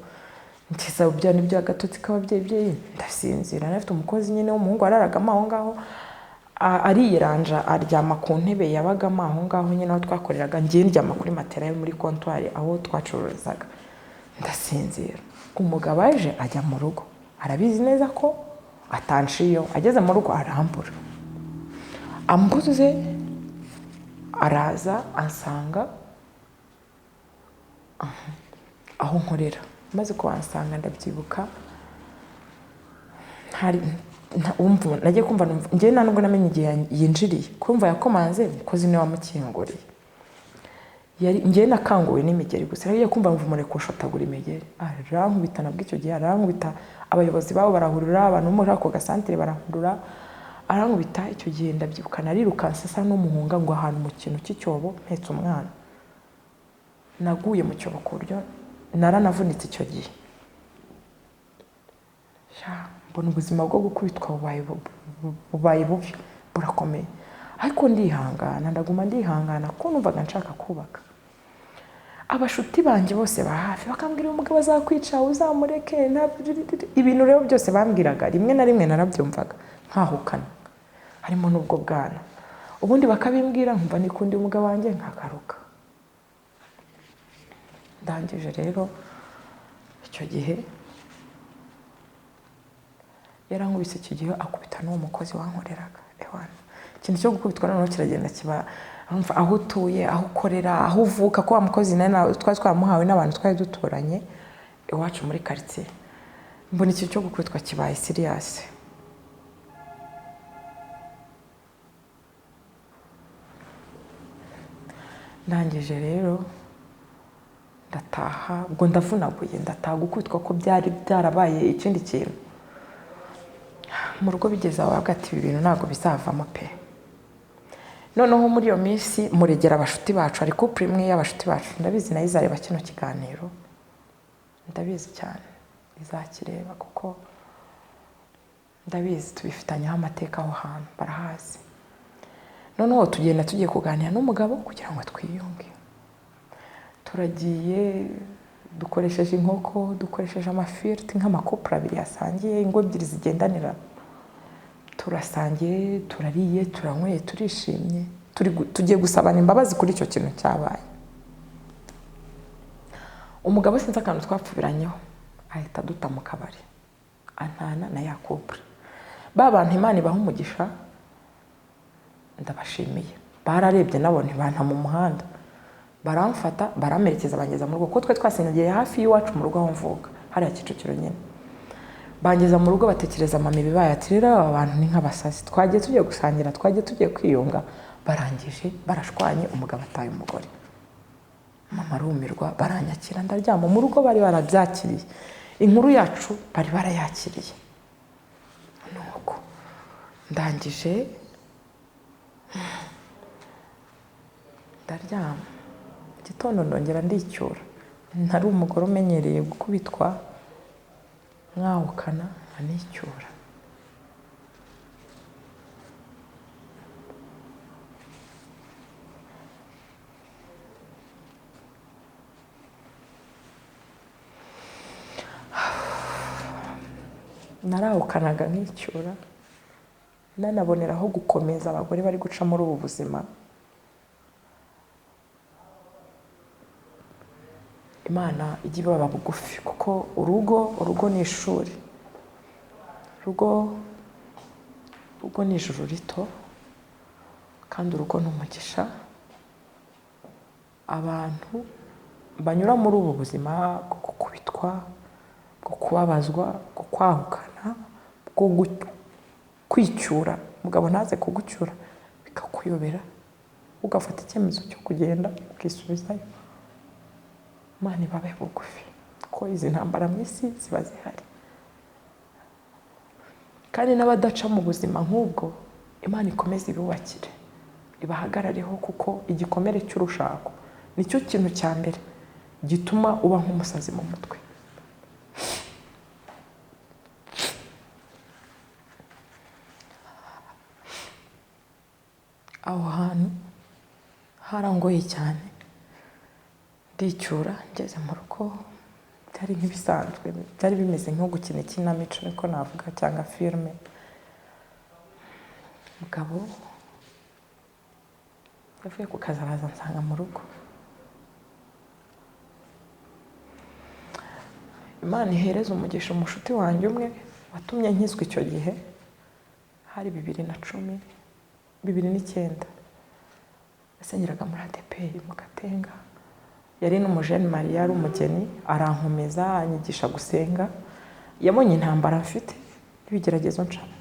nkiza bya nibyo agatotsi k'ababyeyi, ndasinzira. Nafite umukozi nyine w'umuhungu wararagamo aho ngaho, ariyeranja aryama ku ntebe yabagamo aho ngaho nyine aho twakoreraga, ngiye ndyama kuri matera yo muri comptoir aho twacururizaga, ndasinzira. Umugabo aje ajya mu rugo, arabizi neza ko atanshiyo. Ageze mu rugo arambura, ambuze araza ansanga aho nkorera. Maze kuhansanga ndabyibuka, hari umva nagiye kumva njye nta nubwo namenye igihe yinjiriye, kumva yakomanze umukozi niwe wamukinguriye. Yari njye nakanguwe n'imigeri gusa, yagiye kumva mva umureko ushotagura imigeri, arankubita. Nabwo icyo gihe arankubita, abayobozi babo barahurura, abantu muri ako gasantere barahurura, arankubita. Icyo gihe ndabyibuka narirukanse sa n'umuhunga ngo ahantu mu kintu cy'icyobo mpetse umwana. Naguye mu cyobo ku buryo naranavunitse icyo gihe. Mbona ubuzima bwo gukubitwa bubaye bubi, burakomeye. Ariko ndihangana, ndaguma ndihangana kuko numvaga nshaka kubaka. Abashuti banjye bose ba hafi bakambwira umugabo azakwica, uzamureke, ibintu rero byose bambwiraga rimwe na rimwe narabyumvaga nkahukana, harimo n'ubwo bwana. Ubundi bakabimbwira nkumva nikundi umugabo wanjye nkagaruka. Ndangije rero icyo gihe yarankubise, icyo gihe akubita n'uwo mukozi wankoreraga. Ewana, ikintu cyo gukubitwa noneho kiragenda kiba aho utuye, aho ukorera, aho uvuka. Ko wa mukozi nawe twari twaramuhawe n'abantu twari duturanye iwacu muri quartier. Mbona ikintu cyo gukubitwa kibaye serious. Ndangije rero ndataha, ubwo ndavunaguye ndataha. Gukubitwa ko byari byarabaye ikindi kintu mu rugo, bigeze aho bavuga ati ibi bintu ntabwo bizavamo pe. Noneho muri iyo minsi muregera abashuti bacu, ari couple imwe y'abashuti bacu, ndabizi nayo izareba kino kiganiro, ndabizi cyane izakireba kuko ndabizi tubifitanyeho amateka aho hantu barahazi. Noneho tugenda tugiye kuganira n'umugabo kugira ngo twiyunge. Turagiye dukoresheje inkoko, dukoresheje amafiriti nk'amakopura abiri yasangiye, ingo ebyiri zigendanira. Turasangiye, turariye, turanyweye, turishimye, tugiye gusabana imbabazi kuri icyo kintu cyabaye. Umugabo sinzi akantu twapfubiranyeho, ahita aduta mu kabari, antana na ya couple. Ba bantu Imana ibaha umugisha, ndabashimiye, bararebye nabo ntibanta mu muhanda, baramfata baramerekeza bangeza mu rugo, kuko twe twasingiye hafi y'iwacu mu rugo aho mvuka hariya Kicukiro nyine. Bangeza mu rugo batekereza mama ibibaye, ati rero aba bantu ni nk'abasazi, twagiye tugiye gusangira, twagiye tugiye kwiyunga, barangije barashwanye, umugabo ataye umugore. Mama arumirwa, baranyakira ndaryama. Mu rugo bari barabyakiriye, inkuru yacu bari barayakiriye. Nuko ndangije ndaryama, gitondo ndongera ndicyura. Ntari umugore umenyereye gukubitwa mwahukana, anicyura. Narawukanaga nkicyura, nanaboneraho gukomeza abagore bari guca muri ubu buzima. Imana ijye ibaba bugufi, kuko urugo ni ishuri, urugo ni ijuru rito. Kandi urugo ni umugisha. Abantu banyura muri ubu buzima bwo gukubitwa, bwo kubabazwa, bwo kwahukana, bwo kwicyura, umugabo ntaze kugucyura bikakuyobera, ugafata icyemezo cyo kugenda ukisubizayo. Imana ibabe bugufi ko izi ntambara mu isi ziba zihari, kandi n'abadaca mu buzima nk'ubwo Imana ikomeze ibubakire, ibahagarareho, kuko igikomere cy'urushako nicyo kintu cya mbere gituma uba nk'umusazi mu mutwe. Aho hantu harangoye cyane, ndicyura ngeze mu rugo byari nk'ibisanzwe, byari bimeze nko gukina ikinamico niko navuga, cyangwa filime. Mugabo yavuye ku kazi araza ansanga mu rugo. Imana ihereze umugisha umushuti wanjye umwe watumye nkizwa icyo gihe, hari 2010, 2009. Yasengeraga muri ADEPR mu Gatenga, yari n'umujene Maria, ari umugeni, arankomeza anyigisha gusenga. Yabonye intambara mfite n'ibigeragezo ncamo,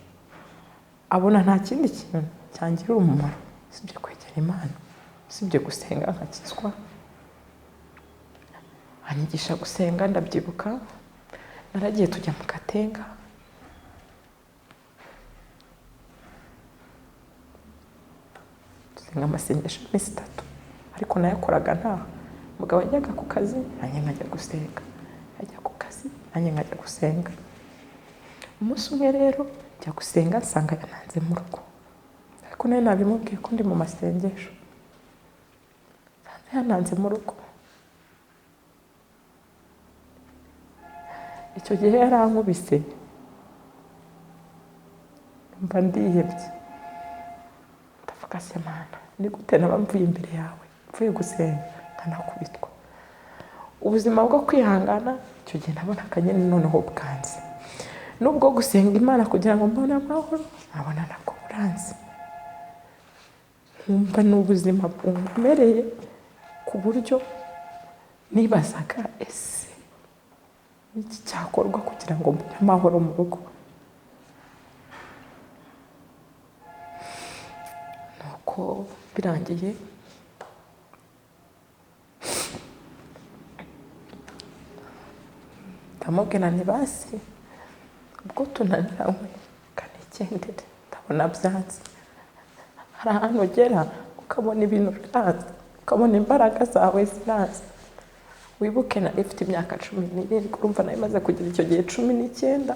abona nta kindi kintu cyangirira umumaro usibye kwegera Imana, usibye gusenga nkakizwa. Anyigisha gusenga, ndabyibuka naragiye tujya mu Gatenga. Dusenga amasengesho iminsi 3, ariko nayakoraga ntaha. Umugabo yajyaga ku kazi nanjye nkajya gusenga, yajya ku kazi nanjye nkajya gusenga. Umunsi umwe rero njya gusenga nsanga yananze mu rugo, ariko nawe nabimubwiye ko ndi mu masengesho, nsanze yananze mu rugo. Icyo gihe yarankubise mba ndihebye, ndavuga se Mana, ni gute naba mvuye imbere yawe mvuye gusenga nkanakubitwa? Ubuzima bwo kwihangana icyo gihe nabonaga nyine noneho bwanze, nubwo gusenga Imana kugira ngo mbone amahoro nkabona nabwo buranze, nkumva ni ubuzima bunkomereye ku buryo nibazaga ese iki cyakorwa kugira ngo mbone amahoro mu rugo. Nuko birangiye ndamubwira nti basi ubwo tunaniranywe kanigendere, ndabona byanze. Hari ahantu ugera ukabona ibintu biranze, ukabona imbaraga zawe ziranze. Wibuke nari mfite imyaka 17, urumva nari maze kugira icyo gihe 19,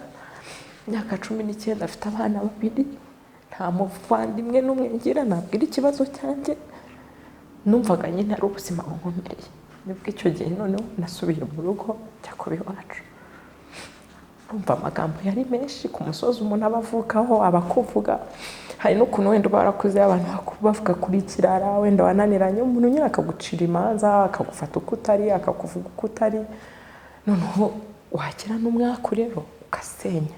imyaka 19, afite abana babiri, nta muvandimwe n'umwe ngira nabwira ikibazo cyanjye. Numvaga nyine ari ubuzima bunkomereye. Nibwo icyo gihe noneho nasubiye mu rugo njya kuba iwacu. Urumva amagambo yari menshi ku musozi umuntu aba avukaho, abakuvuga. Hari n'ukuntu wenda uba warakuze abantu bavuga kuri kirara, wenda wananiranye, umuntu nyine akagucira imanza, akagufata uko utari, akakuvuga uko utari. Noneho wagira n'umwaku rero ugasenya,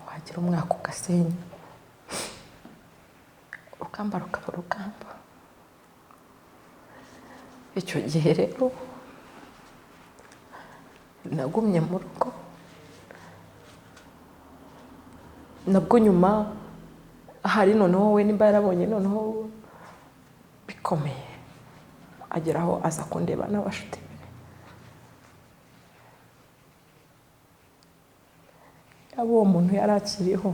wagira umwaka ugasenya, urugamba rukaba urugamba. Icyo gihe rero nagumye mu rugo, nabwo nyuma hari noneho we nimba yarabonye noneho bikomeye, ageraho aza kundeba n'abashuti be. Yaba uwo muntu yari akiriho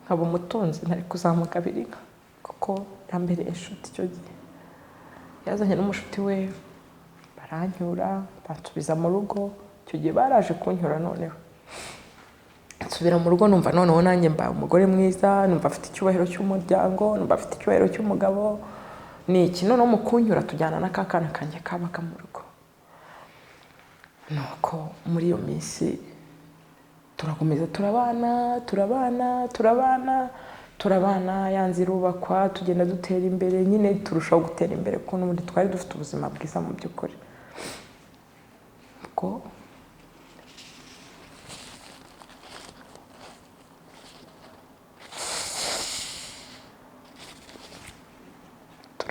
nkaba umutunzi ntari kuzamugabira inka, kuko yambereye inshuti icyo gihe. Yazanye n'umushuti we barancyura, bansubiza mu rugo. Icyo gihe baraje kuncyura, noneho nsubira mu rugo numva noneho nanjye mba umugore mwiza, numva afite icyubahiro cy'umuryango, numva afite icyubahiro cy'umugabo. Ni iki noneho mu kunyura tujyana n'akakana kanjye kabaga mu rugo. Nuko muri iyo minsi turakomeza turabana turabana turabana turabana, ya nzu irubakwa, tugenda dutera imbere nyine, turushaho gutera imbere kuko n'ubundi twari dufite ubuzima bwiza mu by'ukuri. Ubwo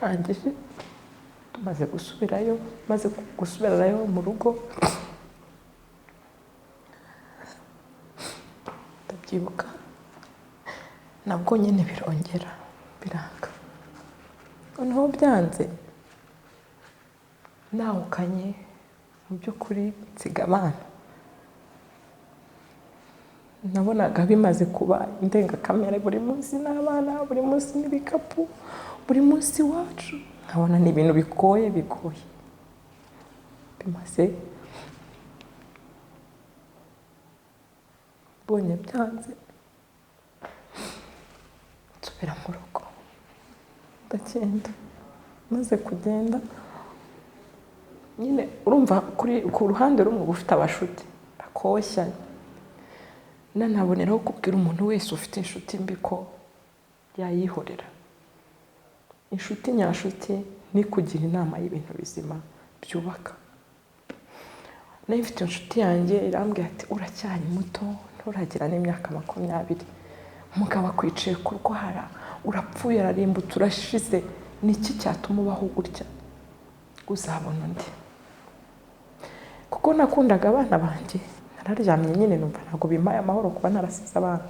Turangije tumaze gusubirayo, maze gusubirayo mu rugo, ndabyibuka nabwo nyine birongera biranga. Noneho byanze nahukanye mu by'ukuri nsiga abana. Nabonaga bimaze kuba indengakamere, buri munsi n'abana, buri munsi n'ibikapu, buri munsi wacu, nkabona ni ibintu bigoye bigoye bimaze. Mbonye byanze nsubira mu rugo ndagenda. Maze kugenda nyine urumva ku ruhande rumwe uba ufite abashuti bakoshya, nanaboneraho kubwira umuntu wese ufite inshuti mbi ko yayihorera. Inshuti nyashuti ni kugira inama y'ibintu bizima byubaka. Nayo mfite inshuti yanjye irambwira ati uracyari muto, nturagira n'imyaka 20, umugabo akwiciye kurwara, urapfuye, ararimbutse, urashize, ni iki cyatuma ubaho gutya? Uzabona undi. Kuko nakundaga abana banjye, nararyamye nyine numva ntabwo bimpaye amahoro kuba narasize abana.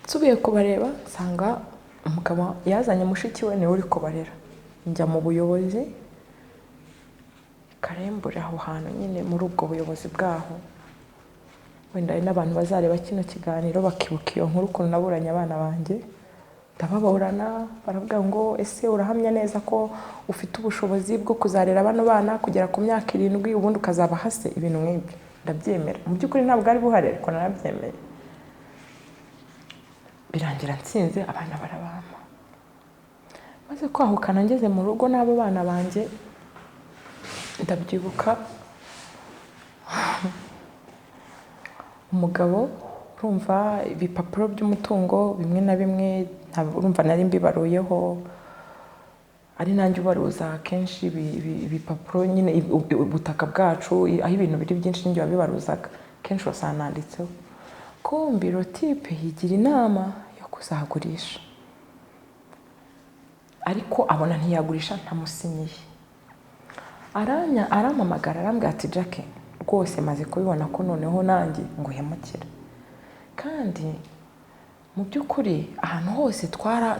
Nsubiye kubareba nsanga umugabo yazanye mushiki we niwe uri kubarera. Njya mu buyobozi Karembure, aho hantu nyine muri ubwo buyobozi bwaho, wenda hari n'abantu bazareba kino kiganiro bakibuka iyo nkuru ukuntu naburanye abana banjye. Ndababurana, baravuga ngo ese urahamya neza ko ufite ubushobozi bwo kuzarera bano bana kugera ku myaka 7 ubundi ukazaba hase, ibintu nk'ibyo. Ndabyemera. Mu by'ukuri ntabwo ari buhari ariko narabyemeye. Birangira nsinze, abana barabampa. Maze kwahukana ngeze mu rugo n'abo bana banjye, ndabyibuka umugabo urumva ibipapuro by'umutungo bimwe na bimwe urumva nari mbibaruyeho, ari nanjye ubaruza kenshi ibipapuro nyine ubutaka bwacu aho ibintu biri byinshi njye wabibaruzaga kenshi wasanga nanditseho. Kumbi rotipe yigira inama yo kuzagurisha, ariko abona ntiyagurisha ntamusinyiye. Arampamagara arambwira ati Jackie rwose maze kubibona ko noneho nanjye nguhemukira, kandi mu by'ukuri ahantu hose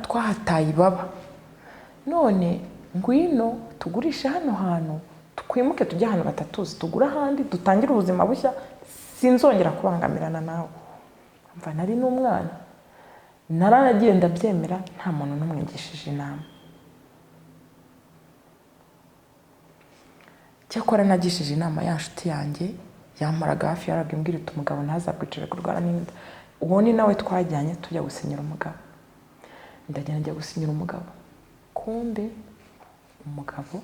twahataye ibaba, none ngwino tugurishe hano hantu, twimuke tujye ahantu batatuzi, tugure ahandi, dutangire ubuzima bushya, sinzongera kubangamirana nawe. Mva nari n'umwana, naranagiye ndabyemera, nta muntu n'umwe ngishije inama. Cyakora nagishije inama ya nshuti yanjye yamparaga hafi, yarabwiye iti umugabo ntazakwicare kurwara n'inda. Uwo ni nawe twajyanye tujya gusinyira umugabo. Ndagenda njya gusinyira umugabo, kumbe umugabo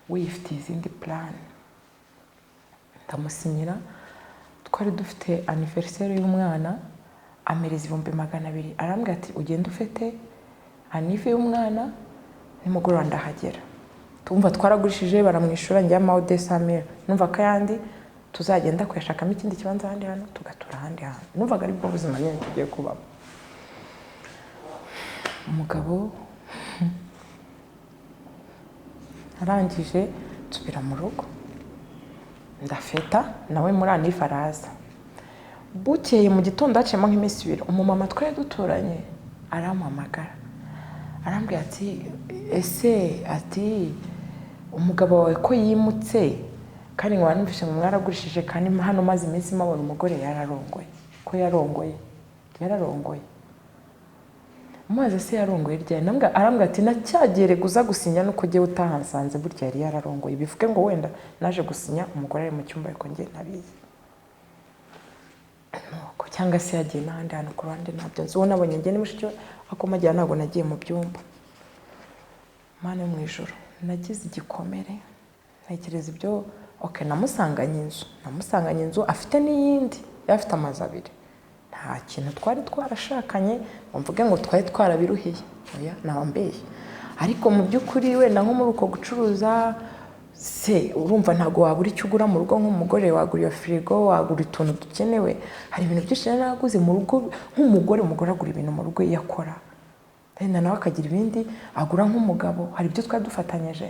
we yifitiye izindi plan. Ndamusinyira, twari dufite anniversaire y'umwana, amereza 200,000, arambwira ati ugende ufite annive y'umwana nimugoroba ndahagera. Tumva twaragurishije baramwishura njya maho 200,000, numva ko ayandi tuzagenda kuyashakamo ikindi kibanza ahandi hantu tugatura ahandi hantu. Numvaga ari bwo buzima nyine tugiye kubamo. Umugabo arangije nsubira mu rugo ndafeta nawe muri anive araza. Bukeye mu gitondo haciyemo nk'iminsi 2, umumama twari duturanye arampamagara arambwira ati ese ati umugabo wawe ko yimutse, kandi ngo numvise ngo mwaragurishije, kandi hano maze iminsi mabona umugore yararongoye, ko yarongoye yararongoye maze se yarongoye ryari? Arambwira ati nacyagere guza gusinya nuko ugiye utahansanze burya yari yararongoye, bivuge ngo wenda naje gusinya umugore ari mu cyumba ariko njye ntabizi, nuko cyangwa se yagiye n'ahandi hantu ku ruhande ntabyo nzi. Uwo nabonye njye ni mushiki we akomagira, ntabwo nagiye mu byumba. Mana yo mu ijuru, nagize igikomere ntekereza ibyo. Okay, namusanganye inzu afite n'iyindi, yari afite amazu 2. Nta kintu twari twarashakanye ngo mvuge ngo twari twarabiruhiye, oya nabambeye. Ariko mu by'ukuri wenda nko muri uko gucuruza se urumva ntabwo wabura icyo ugura mu rugo nk'umugore, wagura iyo firigo, wagura utuntu dukenewe. Hari ibintu byinshi nari naguze mu rugo nk'umugore, umugore agura ibintu mu rugo iyo akora. Wenda nawe akagira ibindi agura nk'umugabo, hari ibyo twari dufatanyije.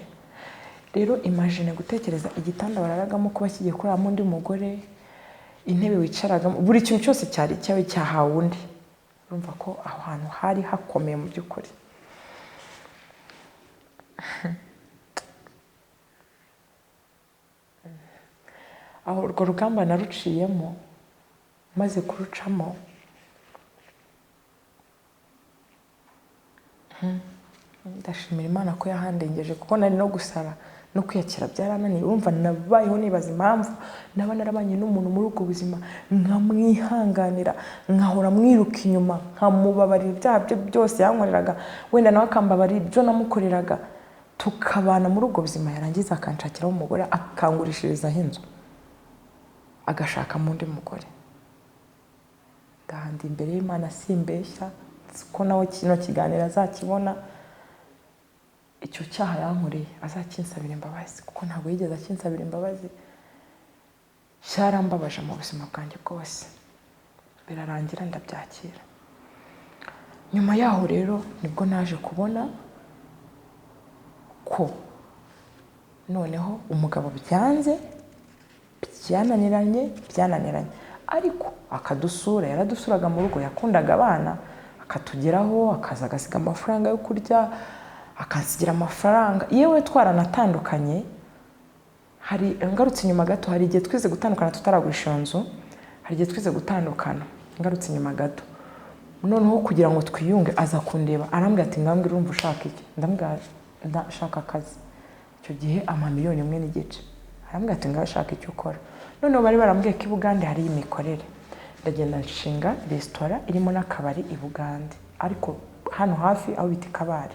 Rero imagine gutekereza igitanda wararagamo kuba kigiye kuraramo undi mugore, intebe wicaragamo, buri kintu cyose cyari icyawe cyahawe undi. Urumva ko aho hantu hari hakomeye mu by'ukuri. Aho urwo rugamba naruciyemo, maze kurucamo, ndashimira Imana ko yahandengeje, kuko nari no gusara no kwiyakira byarananiye. Urumva nabayeho nibaza impamvu naba narabanye n'umuntu muri ubwo buzima, nkamwihanganira, nkahora mwiruka inyuma, nkamubabarira ibyaha bye byose yankoreraga, wenda nawe akambabarira ibyo namukoreraga, tukabana muri ubwo buzima, yarangiza akanshakiraho umugore, akangurishirizaho inzu, agashakamo undi mugore. Ndahandi imbere y'Imana simbeshya, ko nawe kino kiganiro azakibona, icyo cyaha yankoreye azakinsabira imbabazi, kuko ntabwo yigeze akinsabira imbabazi. Cyarambabaje mu buzima bwanjye bwose, birarangira ndabyakira. Nyuma yaho rero nibwo naje kubona ko noneho umugabo byanze, byananiranye, ariko akadusura, yaradusuraga mu rugo, yakundaga abana, akatugeraho, akaza agasiga amafaranga yo kurya, akansigira amafaranga. Yewe twaranatandukanye, hari ngarutse inyuma gato, hari igihe twize gutandukana tutaragurisha iyo nzu, hari igihe twize gutandukana ngarutse inyuma gato. Noneho kugira ngo twiyunge aza kundeba, arambwira ati ngambwira urumva ushaka iki? Ndambwira ndashaka akazi. Icyo gihe ampa 1.5 miliyoni. Arambwira ati ngaho shaka icyo ukora. Noneho bari barambwiye ko i Bugande hari imikorere. Ndagenda nshinga resitora irimo n'akabari i Bugande, ariko hano hafi aho bita Kabare.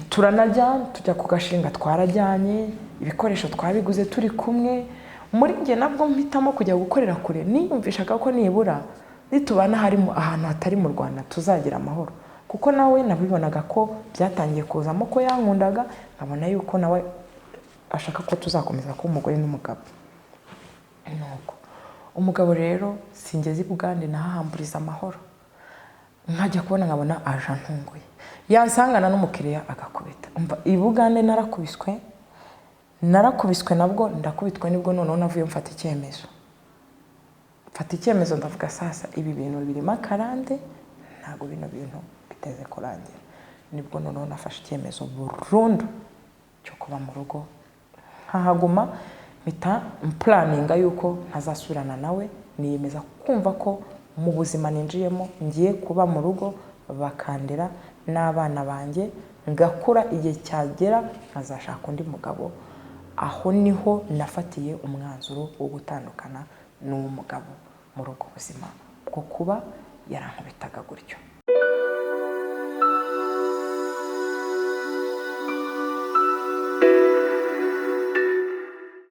Turanajya tujya ku gashinga, twarajyanye ibikoresho twabiguze turi kumwe. Muri njye nabwo mpitamo kujya gukorera kure, niyumvishaga ko nibura nitubana harimo ahantu hatari mu Rwanda tuzagira amahoro, kuko nawe nabibonaga ko byatangiye kuzamo ko yankundaga, nkabona yuko nawe ashaka ko tuzakomeza kuba umugore n'umugabo. Nuko umugabo rero singeze i Bugande nahahamburiza amahoro, nkajya kubona nkabona aje antunguye, yansangana n'umukiriya agakubita. Umva i Bugande narakubiswe nabwo ndakubitwa, nibwo noneho navuye mfata icyemezo ndavuga sasa ibi bintu birimo akarande, ntabwo bino bintu biteze kurangira. Nibwo noneho nafashe icyemezo burundu cyo kuba mu rugo, nkahaguma, mpita mpulaninga yuko ntazasubirana nawe, niyemeza kumva ko mu buzima ninjiyemo ngiye kuba mu rugo, bakandera n'abana banjye, ngakura, igihe cyagera nkazashaka undi mugabo. Aho niho nafatiye umwanzuro wo gutandukana n'uwo mugabo muri ubwo buzima bwo kuba yarankubitaga gutyo.